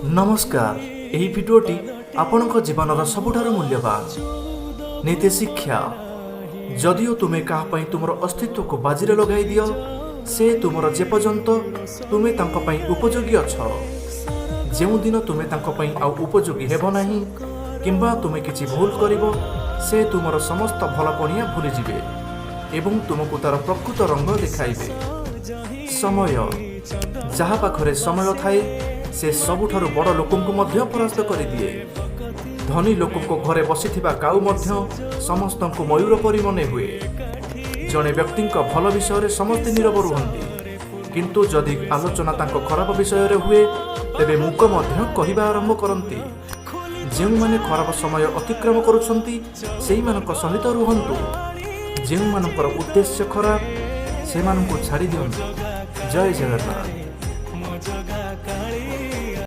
ନମସ୍କାର। ଏହି ଭିଡ଼ିଓଟି ଆପଣଙ୍କ ଜୀବନର ସବୁଠାରୁ ମୂଲ୍ୟବାନ ନୀତି ଶିକ୍ଷା। ଯଦିଓ ତୁମେ କାହା ପାଇଁ ତୁମର ଅସ୍ତିତ୍ୱକୁ ବାଜିରେ ଲଗାଇ ଦିଅ, ସେ ତୁମର ଯେପର୍ଯ୍ୟନ୍ତ ତୁମେ ତାଙ୍କ ପାଇଁ ଉପଯୋଗୀ ଅଛ। ଯେଉଁଦିନ ତୁମେ ତାଙ୍କ ପାଇଁ ଆଉ ଉପଯୋଗୀ ହେବ ନାହିଁ କିମ୍ବା ତୁମେ କିଛି ଭୁଲ କରିବ, ସେ ତୁମର ସମସ୍ତ ଭଲ ପଣିଆ ଭୁଲିଯିବେ ଏବଂ ତୁମକୁ ତାର ପ୍ରକୃତ ରଙ୍ଗ ଦେଖାଇବେ। ସମୟ। ଯାହା ପାଖରେ ସମୟ ଥାଏ, ସେ ସବୁଠାରୁ ବଡ଼ ଲୋକଙ୍କୁ ମଧ୍ୟ ପରାସ୍ତ କରିଦିଏ। ଧନୀ ଲୋକଙ୍କ ଘରେ ବସିଥିବା କାଉ ମଧ୍ୟ ସମସ୍ତଙ୍କୁ ମୟୂର ପରି ମନେ ହୁଏ। ଜଣେ ବ୍ୟକ୍ତିଙ୍କ ଭଲ ବିଷୟରେ ସମସ୍ତେ ନୀରବ ରୁହନ୍ତି, କିନ୍ତୁ ଯଦି ଆଲୋଚନା ତାଙ୍କ ଖରାପ ବିଷୟରେ ହୁଏ, ତେବେ ମୂକ ମଧ୍ୟ କହିବା ଆରମ୍ଭ କରନ୍ତି। ଯେଉଁମାନେ ଖରାପ ସମୟ ଅତିକ୍ରମ କରୁଛନ୍ତି, ସେଇମାନଙ୍କ ସହିତ ରୁହନ୍ତୁ। ଯେଉଁମାନଙ୍କର ଉଦ୍ଦେଶ୍ୟ ଖରାପ, ସେମାନଙ୍କୁ ଛାଡ଼ି ଦିଅନ୍ତୁ। ଜୟ ଜଗନ୍ନାଥ।